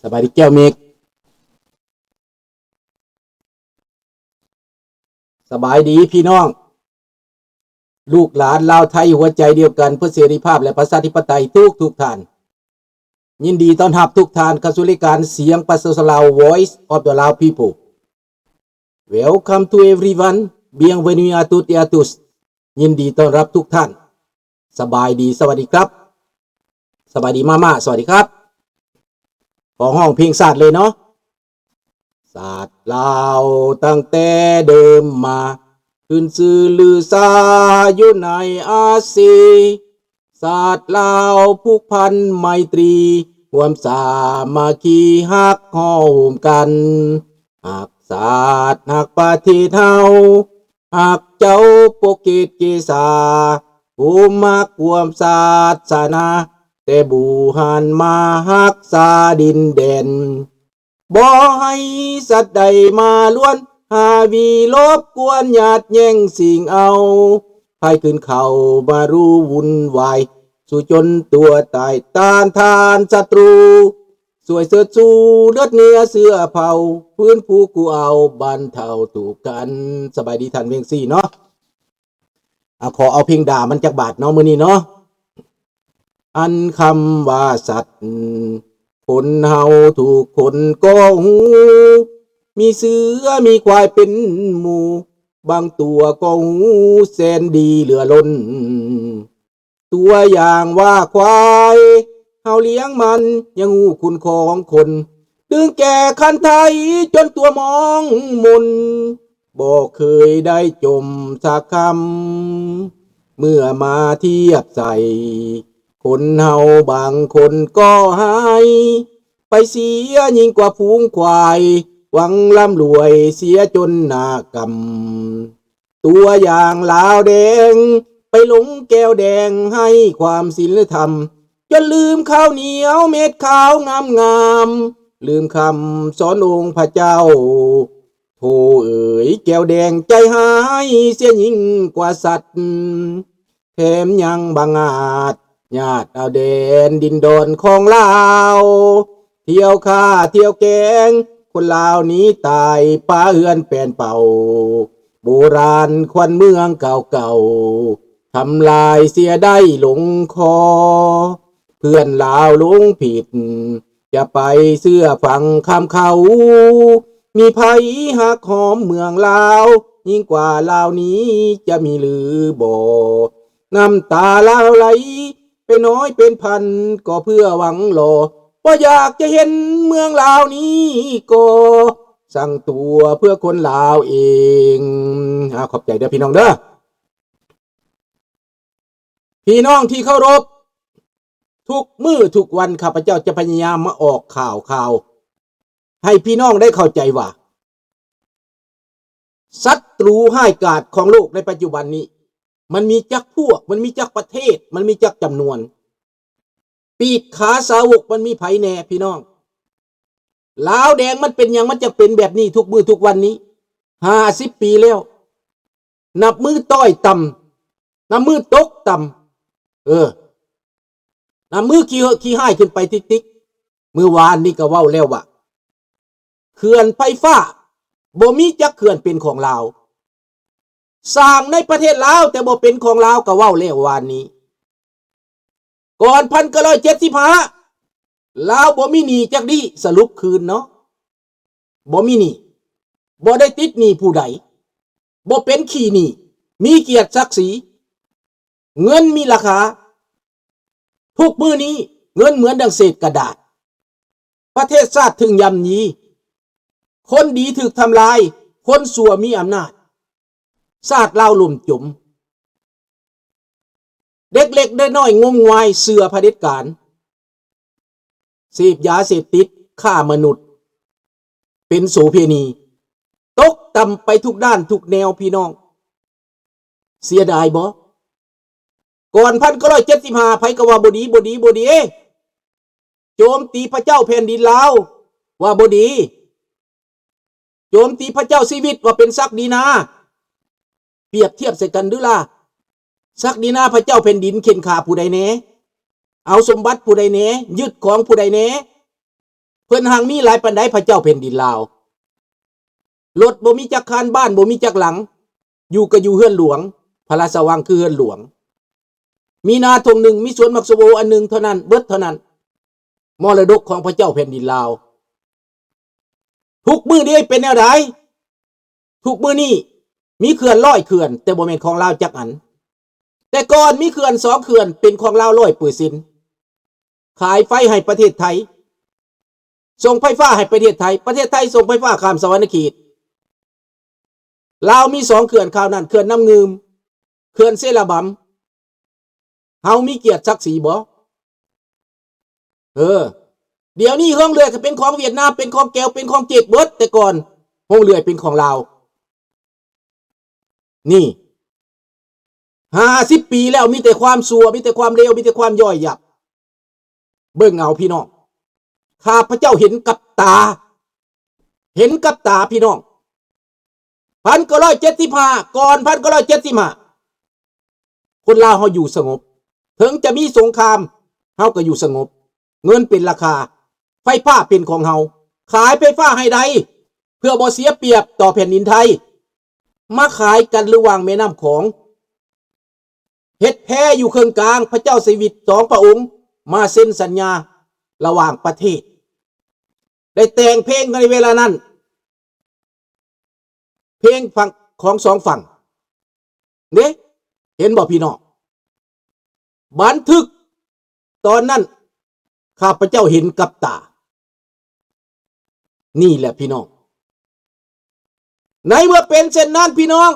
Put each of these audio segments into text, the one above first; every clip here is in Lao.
ສະບາຍດີແກ້ວເມກ. ສະບາຍດີພີ່ນ້ອງ ລູກຫຼານລາວໄທຫົວໃຈດຽວກັນເພື່ອເສລີພາບ ແລະ ປະຊາທິປະໄຕທຸກໆທ່ານ. ຍິນດີຕ້ອນຮັບທຸກທ່ານເຂົ້າສູ່ລາຍການສຽງປະຊາຊົນລາວ Voice of the Lao People. Welcome to everyone. Bienvenue à toutes et à tous. ຍິນດີຕ້ອນຮັບທຸກທ່ານ. ສະບາຍດີ, ສະຫວັດດີຄັບ, ສະບາຍດີມາມາ, ສະຫວັດດີຄັບ. ຂໍຮ້ອງເພງຊາດເລີຍເນາະ. ຊາດລາວຕັ້ງແຕ່ເດີມມາ ຂຶ້ນຊື່ລືຊາຢູ່ໃນອາຊີ. ຊາດລາວຜູກພັນໄມຕີ ຮ່ວມສາມັກຄີຮັກຫໍ່ໂຮມກັນ. ຮັກຊາດຮັກປະເທດເຮົາ ຮັກເຈົ້າປົກເກດເກສາ ຜູ້ມັກຮ່ວມສາສະໜາ ແຕ່ບູຮານມາຮັກສາດິນແດນ. ບໍ່ໃຫ້ສັດໃດມາລວນ ຫາວີລົບກວນຍາດແຍ່ງຊິງເອົາ ໃຜຂຶ້ນເຂົ້າມາຮູ້ວຸ່ນວາຍ ສູ້ຈົນຕົວຕາຍຕ້ານທານສັດຕູ ຊ່ວຍເຊີດຊູເລືອດເນື້ອເຊື້ອເຜົ່າ ຟື້ນຟູກູ້ເອົາບັນເທົາທຸກກັນ. ສະບາຍດີທ່ານວຽງສີເນາະ. ອາ ຂໍເອົາເພງດາມັນຈັກບາດເນາະມື້ນີ້ເນາະ. ອັນຄຳວ່າສັດ ຄົນເຮົາທຸກຄົນກໍຮູ້ ມີເສືອມີຄວາຍເປັນໝູ່ ບາງຕົວກໍຮູ້ແສນດີເຫຼືອລົ້ນ. ຕົວຢ່າງວ່າຄວາຍ ເຮົາລ້ຽງມັນຍັງຮູ້ຄຸນຂອງຄົນ ດຶງແກ່ຄັນໄທຈົນຕົວມອງມົນ ບໍ່ເຄີຍໄດ້ຈົ່ມສັກຄຳ. ເມື່ອມາທຽບໃສ່ ຄົນເຮົາບາງຄົນກໍຫາຍ ໄປເສຍຍິ່ງກວ່າຝູງຄວາຍ ຫວັງລ່ຳລວຍເສຍຈົນໜ້າກຳ. ຕົວຢ່າງລາວແດງ ໄປຫຼົງແກ້ວແດງໃຫ້ຄວາມສິນລະທຳ ຈົນລືມຂາວໜຽວເມັດຂາວງາມໆ ລືມຄຳສອນອົງພະເຈົ້າ. ໂທເອີຍ ແກ້ວແດງໃຈຮ້າຍເສຍຍິ່ງກວ່າສັດ ແຖມຍັງບັງອາດຍາດເອົາແດນດິນດອນຂອງລາວ ທ່ຽວຂ້າທ່ຽວແກງ ຄົນລາວໜີຕາຍປະເຮືອນແປນເປົ່າ ໂບລານຂວັນເມືອງເກົ່າໆ ທຳລາຍເສຍໄດ້ຫຼົງຄໍ ເພື່ອນລາວຫຼົງຜິດ ຢ່າໄປເຊື່ອຟັງຄຳເຂົາ ມີໃຜຮັກຫອມເມືອງລາວ ຍິ່ງກວ່າລາວນີ້ຈະມີຫຼືບໍ່? ນ້ຳຕາລາວໄຫຼເປັນຮ້ອຍເປັນພັນ ກໍເພື່ອຫວັງລໍ ບໍ່ຢາກຈະເຫັນເມືອງລາວນີ້ກໍສ້າງຕົວເພື່ອຄົນລາວເອງ. ອາ ຂອບໃຈເດີພີ່ນ້ອງເດີ. ພີ່ນ້ອງທີ່ເຄົາລົບ, ທຸກມື້ທຸກວັນ ຂ້າພະເຈົ້າຈະພະຍາຍາມມາອອກຂ່າວ, ຂ່າວໃຫ້ພີ່ນ້ອງໄດ້ເຂົ້າໃຈວ່າ ສັດຕູຮ້າຍກາດຂອງໂລກໃນປັດຈຸບັນນີ້ ມັນມີຈັກພວກ, ມັນມີຈັກປະເທດ, ມັນມີຈັກຈຳນວນ. ປີກຂາສາວົກມັນມີໃຜແດ່ພີ່ນ້ອງ? ລາວແດງມັນເປັນຫຍັງ ມັນຈະເປັນແບບນີ້ທຸກມື້ທຸກວັນນີ້? ຫ້າສິບປີແລ້ວ ນັບມື້ຕ້ອຍຕ່ຳ, ນັບມື້ຕົກຕ່ຳ, ເອີ ນັບມື້ຂີ້ເຫີະຂີ້ຮ້າຍຂຶ້ນໄປຕິກໆ. ມື້ວານນີ້ກໍເວົ້າແລ້ວວ່າ ເຂື່ອນໄຟຟ້າບໍ່ມີຈັກເຂື່ອນເປັນຂອງລາວ, ສ້າງໃນປະເທດລາວແຕ່ບໍ່ເປັນຂອງລາວ ກໍເວົ້າແລ້ວວານນີ້. ກ່ອນພັນເກົ້າຮ້ອຍເຈັດສິບຫ້າ ລາວບໍ່ມີໜີ້ຈັກດີ້, ສະຫຼຸບຄືນເນາະ, ບໍ່ມີໜີ້, ບໍ່ໄດ້ຕິດໜີ້ຜູ້ໃດ, ບໍ່ເປັນຂີ້ໜີ້, ມີກຽດສັກສີ, ເງິນມີລາຄາ. ທຸກມື້ນີ້ເງິນເໝືອນດັ່ງເສດກະດາດ, ປະເທດຊາດຖືກຍ່ຳຢີ, ຄົນດີຖືກທຳລາຍ, ຄົນຊົ່ວມີອຳນາດ, ຊາດລາວລົ້ມຈົມ. ເດັກເລັກເດັກນ້ອຍງົມງວາຍເຊື່ອຜະເດັດການ, ເສບຢາເສບຕິດ, ຄ້າມະນຸດ, ເປັນໂສເພນີ, ຕົກຕ່ຳໄປທຸກດ້ານທຸກແນວພີ່ນ້ອງ. ເສຍດາຍບໍ່? ກ່ອນພັນເກົ້າຮ້ອຍເຈັດສິບຫ້າ ໃຜກໍວ່າບໍ່ດີ, ບໍ່ດີ, ບໍ່ດີ. ໂຈມຕີພະເຈົ້າແຜ່ນດິນລາວວ່າບໍ່ດີ, ໂຈມຕີພະເຈົ້າຊີວິດວ່າເປັນສັກດີນາ. ປຽບທຽບໃສ່ກັນດູລະ, ສັກດີນາພະເຈົ້າແຜ່ນດິນເຂັ່ນຂ້າຜູ້ໃດແດ່? ເອົາສົມບັດຜູ້ໃດແດ່? ຍຶດຂອງຜູ້ໃດແດ່? ເພິ່ນຮັ່ງມີຫຼາຍປານໃດ ພະເຈົ້າແຜ່ນດິນລາວ? ລົດບໍ່ມີຈັກຄັນ, ບ້ານບໍ່ມີຈັກຫຼັງ, ຢູ່ກໍຢູ່ເຮືອນຫຼວງ, ພະລາຊະວັງຄືເຮືອນຫຼວງ, ມີນາທົ່ງໜຶ່ງ, ມີສວນໝາກສົມໂອອັນໜຶ່ງເທົ່ານັ້ນ, ເບິດເທົ່ານັ້ນ, ມໍລະດົກຂອງພະເຈົ້າແຜ່ນດິນລາວ. ທຸກມື້ນີ້ເປັນແນວໃດ? ທຸກມື້ນີ້ມີເຂື່ອນຮ້ອຍເຂື່ອນ, ແຕ່ບໍ່ແມ່ນຂອງລາວຈັກອັນ. ແຕ່ກ່ອນມີເຂື່ອນສອງເຂື່ອນເປັນຂອງລາວຮ້ອຍເປີເຊັນ, ຂາຍໄຟໃຫ້ປະເທດໄທ, ສົ່ງໄຟຟ້າໃຫ້ປະເທດໄທ, ປະເທດໄທສົ່ງໄຟຟ້າຂ້າມສະຫວັນນະເຂດ. ລາວມີສອງເຂື່ອນຄາວນັ້ນ, ເຂື່ອນນ້ຳງື່ມ, ເຂື່ອນເຊລະບຳ. ເຮົາມີກຽດສັກສີບໍ່? ເອີ ດຽວນີ້ໂຮງເລື່ອຍກໍເປັນຂອງຫວຽດນາມ, ເປັນຂອງແກວ, ເປັນຂອງເຈັກເບິດ, ແຕ່ກ່ອນໂຮງເລື່ອຍເປັນຂອງລາວ. ນີ້ ຫ້າສິບປີແລ້ວ ມີແຕ່ຄວາມຊົ່ວ, ມີແຕ່ຄວາມເລວ, ມີແຕ່ຄວາມຍ່ອຍຫຍັບ. ເບິ່ງເອົາພີ່ນ້ອງ, ຂ້າພະເຈົ້າເຫັນກັບຕາ, ເຫັນກັບຕາພີ່ນ້ອງ. ພັນເກົ້າຮ້ອຍເຈັດສິບຫ້າ ກ່ອນພັນເກົ້າຮ້ອຍເຈັດສິບຫ້າ ຄົນລາວເຮົາຢູ່ສະຫງົບ, ເຖິງຈະມີສົງຄາມ ເຮົາກໍຢູ່ສະຫງົບ. ເງິນເປັນລາຄາ, ໄຟຟ້າເປັນຂອງເຮົາ, ຂາຍໄຟຟ້າໃຫ້ໄດ້ ເພື່ອບໍ່ເສຍປຽບຕໍ່ແຜ່ນດິນໄທ. ມາຂາຍກັນລະຫວ່າງແມ່ນ້ຳຂອງ, ເຮັດແພຢູ່ເຄິ່ງກາງ, ພະເຈົ້າໄຊຍະວິດສອງພະອົງມາເຊັນສັນຍາລະຫວ່າງປະເທດ, ໄດ້ແຕ່ງເພງໃນເວລານັ້ນ, ເພງຝັ່ງ ຂອງສອງຝັ່ງເດ້. ເຫັນບໍ່ພີ່ນ້ອງ? ບັນທຶກຕອນນັ້ນ ຂ້າພະເຈົ້າເຫັນກັບຕາ. ນີ້ແຫຼະພີ່ນ້ອງ, ໃນເມື່ອເປັນເຊັ່ນນັ້ນພີ່ນ້ອງ,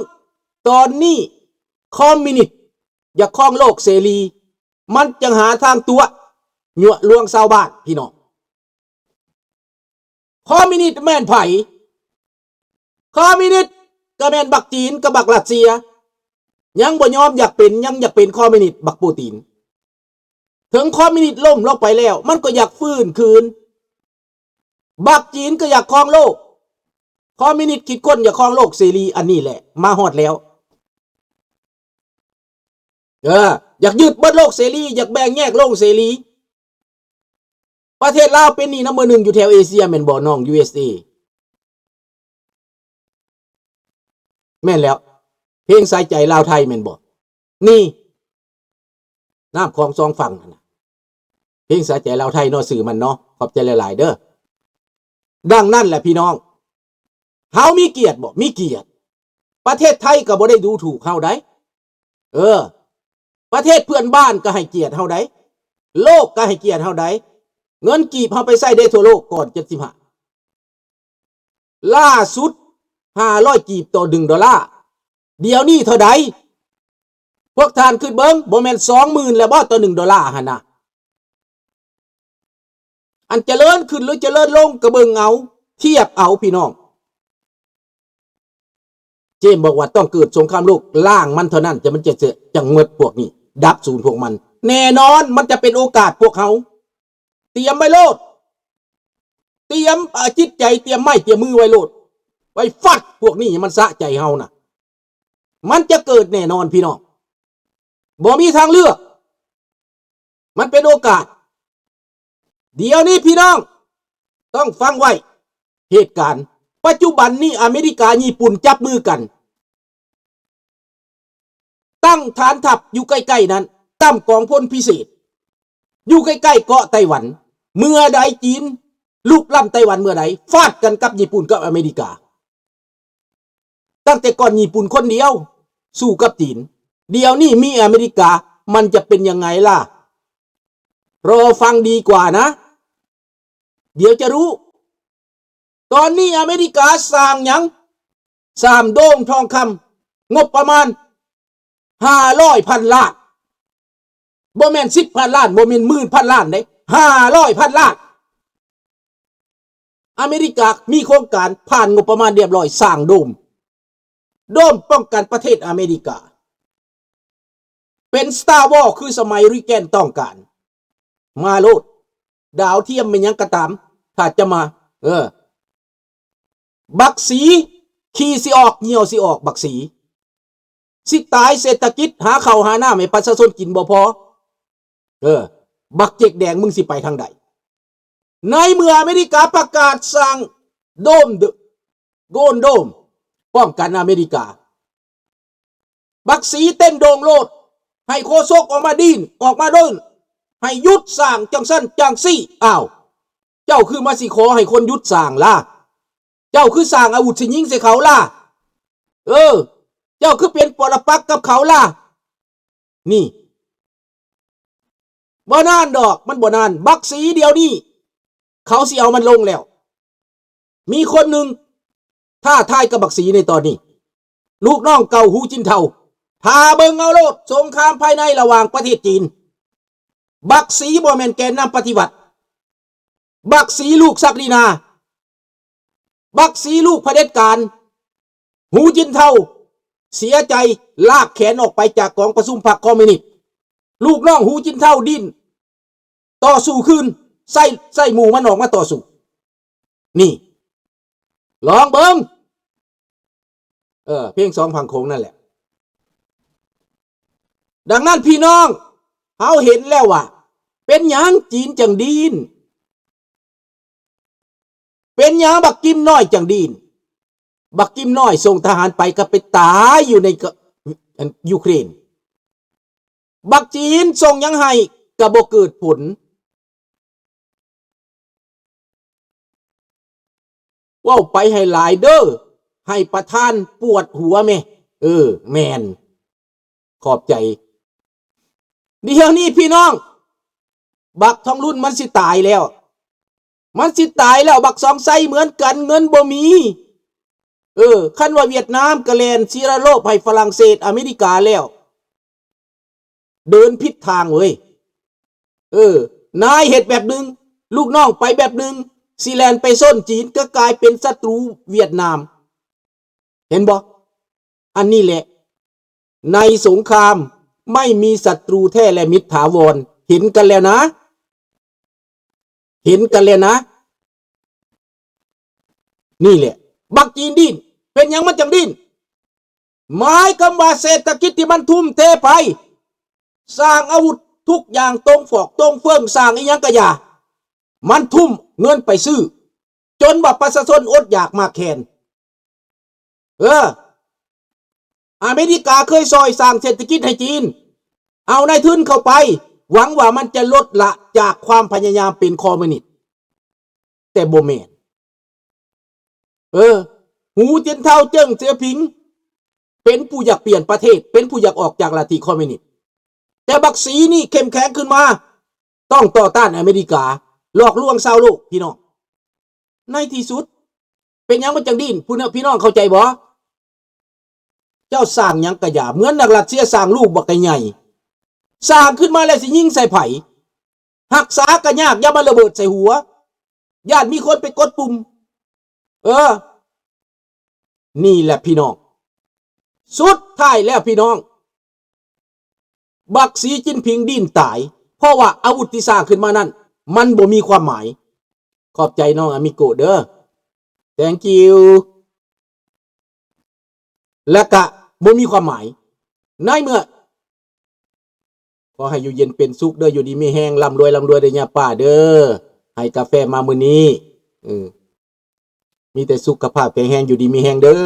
ຕອນນີ້ຄອມມິວນິດຢາກຄອງໂລກເສລີ, ມັນຈັ່ງຫາທາງຕົວະຍົວະລວງຊາວບ້ານພີ່ນ້ອງ. ຄອມມິວນິດແມ່ນໃຜ? ຄອມມິວນິດກໍແມ່ນບັກຈີນກັບບັກຣັດເຊຍ, ຍັງບໍ່ຍອມຢາກເປັນ, ຍັງຢາກເປັນຄອມມິວນິດບັກປູຕິນ. ເຖິງຄອມມິວນິດລົ້ມລົງໄປແລ້ວ, ມັນກໍຢາກຟື້ນຄືນ. ບັກຈີນກໍຢາກຄອງໂລກ, ຄອມມິວນິດຄິດຄົ້ນຢາກຄອງໂລກເສລີ, ອັນນີ້ແຫຼະ ມາຮອດແລ້ວ. ເອີ ຢາກຍຶດເບິດໂລກເສລີ, ຢາກແບ່ງແຍກໂລກເສລີ. ປະເທດລາວເປັນໜີ້ນຳເບີໜຶ່ງຢູ່ແຖວເອເຊຍແມ່ນບໍ່ນ້ອງ? ຢູເອສເອ ແມ່ນແລ້ວ. ເພງສາຍໃຈລາວໄທແມ່ນບໍ່? ນີ້ ນ້ຳຂອງສອງຝັ່ງຫັ້ນນະ, ເພງສາຍໃຈລາວໄທເນາະ ຊື່ມັນເນາະ. ຂອບໃຈຫຼາຍໆເດີ. ດັ່ງນັ້ນແຫຼະພີ່ນ້ອງ, ເຮົາມີກຽດບໍ່? ມີກຽດ. ປະເທດໄທກໍບໍ່ໄດ້ດູຖູກເຮົາໃດ. ເອີ ປະເທດເພື່ອນບ້ານກໍໃຫ້ກຽດເຮົາໃດ, ໂລກກໍໃຫ້ກຽດເຮົາໃດ. ເງິນກີບເຮົາໄປໃຊ້ໄດ້ທົ່ວໂລກກ່ອນເຈັດສິບຫ້າ, ລ່າສຸດຫ້າຮ້ອຍກີບຕໍ່ໜຶ່ງໂດລາ. ດຽວນີ້ເທົ່າໃດ? ພວກທ່ານຄິດເບິ່ງ, ບໍ່ແມ່ນສອງໝື່ນແລ້ວບໍ່ຕໍ່ໜຶ່ງໂດລາຫັ້ນນະ? ອັນຈະເລີນຂຶ້ນຫຼືຈະເລີນລົງກໍເບິ່ງເອົາ, ທຽບເອົາພີ່ນ້ອງ. ເຈມບອກວ່າຕ້ອງເກີດສົງຄາມໂລກລ້າງມັນເທົ່ານັ້ນ ຈະ ມັນຈະ ຈະ ຈະໝົດພວກນີ້, ດັບສູນພວກມັນ. ແນ່ນອນມັນຈະເປັນໂອກາດພວກເຮົາ. ຕຽມໄວ້ໂລດ, ຕຽມ ເອີ ຈິດໃຈ, ຕຽມໄມ້ຕຽມມືໄວ້ໂລດ, ໄວ້ຟາດພວກນີ້ໃຫ້ມັນສະໃຈເຮົານະ. ມັນຈະເກີດແນ່ນອນພີ່ນ້ອງ, ບໍ່ມີທາງເລືອກ, ມັນເປັນໂອກາດ. ດຽວນີ້ພີ່ນ້ອງຕ້ອງຟັງໄວ້, ເຫດການປັດຈຸບັນນີ້ ອາເມລິກາຍີ່ປຸ່ນຈັບມືກັນ, ຕັ້ງຖານທັບຢູ່ໃກ້ໆນັ້ນ, ຕັ້ງກອງພົນພິເສດຢູ່ໃກ້ໆເກາະໄຕ້ຫວັນ. ເມື່ອໃດຈີນລຸກລ້ຳໄຕ້ຫວັນເມື່ອໃດ, ຟາດກັນກັບຍີ່ປຸ່ນກັບອາເມລິກາ. ຕັ້ງແຕ່ກ່ອນຍີ່ປຸ່ນຄົນດຽວສູ້ກັບຈີນ, ດຽວນີ້ມີອາເມລິກາ, ມັນຈະເປັນຍັງໄງລະ? ລໍຟັງດີກວ່ານະ, ດຽວຈະຮູ້. ຕອນນີ້ອາເມລິກາສ້າງຫຍັງ? ສ້າງໂດມທອງຄຳ, ງົບປະມານຫ້າຮ້ອຍພັນລ້ານ, ບໍ່ແມ່ນສິບພັນລ້ານ, ບໍ່ແມ່ນໝື່ນພັນລ້ານເດ້, ຫ້າຮ້ອຍພັນລ້ານ. ອາເມລິກາມີໂຄງການຜ່ານງົບປະມານລຽບລ້ອຍ, ສ້າງໂດມ, ໂດມປ້ອງກັນປະເທດອາເມລິກາ, ເປັນ Star Wall ຄືສະໄໝ Reagan ຕ້ອງການ. ມາໂລດ, ດາວທຽມແມ່ນຫຍັງກໍຕາມ, ຖ້າຈະມາ, ເອີ, ບັກສີ, ຂີ້ຊິອອກ, ຍ່ຽວຊິອອກ, ບັກສີ. ຊິຕາຍ, ເສດຖະກິດ, ຫາເຂົ້າຫານ້ຳໃຫ້ປະຊາຊົນກິນບໍ່ພໍ. ເອີ, ບັກເຈັກແດງ, ມຶງຊິໄປທາງໃດ? ໃນເມື່ອອາເມລິກາປະກາດສ້າງໂດມ ໂກນໂດມ ປ້ອງກັນອາເມລິກາ, ບັກສີເຕັ້ນໂດງໂລດ ໃຫ້ໂຄສົກອອກມາດີ້ນ ອອກມາດົນ ໃຫ້ຢຸດສ້າງຈັ່ງຊັ້ນຈັ່ງຊີ້. ອ້າວ ເຈົ້າຄືມາຊິຂໍໃຫ້ຄົນຢຸດສ້າງລະ? ເຈົ້າຄືສ້າງອາວຸດຊິຍິງໃສ່ເຂົາລະ? ເອີ ເຈົ້າຄືເປັນປໍລະປັກກັບເຂົາລະ? ນີ້ ບໍ່ນານດອກ ມັນບໍ່ນານ. ບັກສີດຽວນີ້ ເຂົາຊິເອົາມັນລົງແລ້ວ. ມີຄົນໜຶ່ງທ້າທາຍກັບບັກສີໃນຕອນນີ້ ລູກນ້ອງເກົ່າຫູຈິນເທົາ. ຖ້າເບິ່ງເອົາໂລດ ສົງຄາມພາຍໃນລະຫວ່າງປະເທດຈີນ. ບັກສີບໍ່ແມ່ນແກນນຳປະຕິວັດ. ບັກສີລູກສັກດິນາ. ບັກສີລູກຜະເດັດການ. ຫູຈິນເທົາເສຍໃຈ ລາກແຂນອອກໄປຈາກກອງປະຊຸມພັກຄອມມິວນິດ. ລູກນ້ອງຫູຈິນເທົາດີ້ນຕໍ່ສູ້ຄືນ ໃຊ້ ໃຊ້ໝູ່ມັນອອກມາຕໍ່ສູ້. ນີ້ ລອງເບິ່ງ ເອີ ເພງສອງຝັ່ງໂຂງນັ້ນແຫຼະ. ດັ່ງນັ້ນພີ່ນ້ອງ ເຮົາເຫັນແລ້ວວ່າ ເປັນຫຍັງຈີນຈັ່ງດີ້ນ? ເປັນຫຍັງບັກກິມນ້ອຍຈັ່ງດີ້ນ? ບັກກິມນ້ອຍສົ່ງທະຫານໄປກໍໄປຕາຍຢູ່ໃນ ກະ ອັນ ຢູເຄຣນ. ບັກຈີນສົ່ງຫຍັງໃຫ້ກໍບໍ່ເກີດຜົນ. ເວົ້າໄປໃຫ້ຫຼາຍເດີ້ ໃຫ້ປະທານປວດຫົວແມ. ເອີ ແມ່ນ. ຂອບໃຈ. ດຽວນີ້ພີ່ນ້ອງ ບັກທອງລຸນມັນຊິຕາຍແລ້ວ. ມັນຊິຕາຍແລ້ວ. ບັກສອງໄຊເໝືອນກັນ ເງິນບໍ່ມີ. ເອີ ຄັນວ່າຫວຽດນາມກະແລ່ນເຊຍລະໂລບໃຫ້ຝຣັ່ງເສດ ອາເມລິກາແລ້ວ. ເດີນຜິດທາງເວີຍ. ເອີ ນາຍເຮັດແບບໜຶ່ງ ລູກນ້ອງໄປແບບໜຶ່ງ ຊິແລ່ນໄປຊົນຈີນ ກໍກາຍເປັນສັດຕູຫວຽດນາມ. ເຫັນບໍ່? ອັນນີ້ແຫຼະ ໃນສົງຄາມໄມ່ມີສັດຕູແທ້ ແລະ ມິດຖາວອນ. ເຫັນກັນແລ້ວນະ. ເຫັນກັນແລ້ວນະ. ນີ້ແຫຼະ ບັກຈີນດີ້ນ. ເປັນຫຍັງມັນຈັ່ງດີ້ນ? ໝາຍຄວາມວ່າເສດຖະກິດທີ່ມັນທຸ່ມເທໄປ ສ້າງອາວຸດທຸກຢ່າງ ຕົງຟອກຕົງເຟີງ ສ້າງອີ່ຫຍັງກະຢ່າ ມັນທຸ່ມເງິນໄປຊື້ ຈົນວ່າປະຊາຊົນອົດຢາກໝາກແຄນ. ເອີ ອາເມລິກາເຄີຍຊ່ອຍສ້າງເສດຖະກິດໃຫ້ຈີນ ເອົານາຍທຶນເຂົ້າໄປ ຫວັງວ່າມັນຈະລົດລະຈາກຄວາມພະຍາຍາມເປັນຄອມມິວນິດ ແຕ່ບໍ່ແມ່ນ. ເອີ ຫູຈິນເທົາ ເຈິ້ງເສຍຜິງ ເປັນຜູ້ຢາກປ່ຽນປະເທດ ເປັນຜູ້ຢາກອອກຈາກລັດທິຄອມມິວນິດ ແຕ່ບັກສີນີ້ເຂັ້ມແຂງຂຶ້ນມາ ຕ້ອງຕໍ່ຕ້ານອາເມລິກາ ຫຼອກລວງຊາວໂລກ ພີ່ນ້ອງ. ໃນທີ່ສຸດ ເປັນຫຍັງມັນຈັ່ງດີ້ນ? ຜູ້ນ- ພີ່ນ້ອງເຂົ້າໃຈບໍ່? ເຈົ້າສ້າງຫຍັງກະຢ່າ ເໝືອນນັກລັດເຊຍສ້າງລູກບັກໃຫຍ່ໆ ສ້າງຂຶ້ນມາແລ້ວຊິຍິງໃສ່ໃຜ? ຮັກສາກະຍາກ ຢ່າມາລະເບີດໃສ່ຫົວ ຢ້ານມີຄົນໄປກົດປຸ່ມ. ເອີ ນີ້ແຫຼະພີ່ນ້ອງ ສຸດທ້າຍແລ້ວພີ່ນ້ອງ ບັກສີຈິນຜິງດີ້ນຕາຍ ເພາະວ່າອາວຸດທີ່ສ້າງຂຶ້ນມານັ້ນ ມັນບໍ່ມີຄວາມໝາຍ. ຂອບໃຈນ້ອງອາມິໂກະເດີ້ thank you. ແລະກະບໍ່ມີຄວາມໝາຍ ໃນເມື່ອ ຂໍໃຫ້ຢູ່ເຢັນເປັນສຸກເດີ້ ຢູ່ດີມີແຮງ ລ່ຳລວຍ ລ່ຳລວຍເດີ້ ຍ່າປ້າເດີ້ ໃຫ້ກາແຟມາມື້ນີ້ ເອີ ມີແຕ່ສຸຂະພາບແຂງແຮງ ຢູ່ດີມີແຮງເດີ້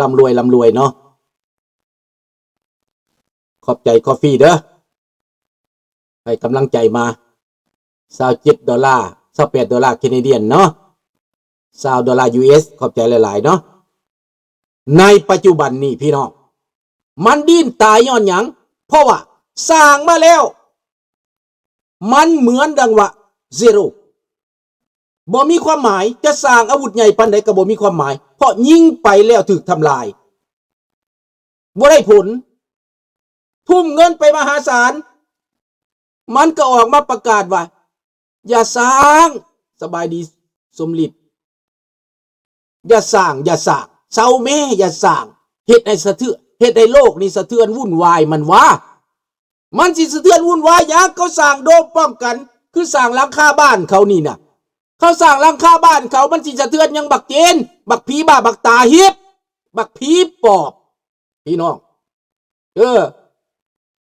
ລ່ຳລວຍ ລ່ຳລວຍເນາະ. ຂອບໃຈກາແຟເດີ້ ໃຫ້ກຳລັງໃຈມາ ຊາວເຈັດໂດລາ ຊາວແປດໂດລາ Canadian ເນາະ ຊາວໂດລາ US ຂອບໃຈຫຼາຍໆເນາະ. ໃນປັດຈຸບັນນີ້ພີ່ນ້ອງ ມັນດີ້ນຕາຍຍ້ອນຫຍັງ? ເພາະວ່າສ້າງມາແລ້ວ ມັນເໝືອນດັ່ງວ່າ zero ບໍ່ມີຄວາມໝາຍ ຈະສ້າງອາວຸດໃຫຍ່ປານໃດກໍບໍ່ມີຄວາມໝາຍ ເພາະຍິງໄປແລ້ວຖືກທຳລາຍ ບໍ່ໄດ້ຜົນ ທຸ່ມເງິນໄປມະຫາສານ ມັນກໍອອກມາປະກາດວ່າ ຢ່າສ້າງ ສະບາຍດີສົມລິດ ຢ່າສ້າງ ຢ່າສ້າງ ເຊົາແມ້ ຢ່າສ້າງ ເຮັດໃຫ້ສະເທືອນ ເຮັດໃຫ້ໂລກນີ້ສະເທືອນວຸ່ນວາຍ ມັນວ່າ ມັນຊິສະເທືອນວຸ່ນວາຍຫຍັງ? ເຂົາສ້າງໂດມປ້ອງກັນ ຄືສ້າງຫຼັງຄາບ້ານເຂົານີ້ນະ ເຂົາສ້າງຫຼັງຄາບ້ານເຂົາ ມັນຊິສະເທືອນຫຍັງ? ບັກເຈນ ບັກຜີບ້າ ບັກຕາຮີບ ບັກຜີປອບ ພີ່ນ້ອງ ເອີ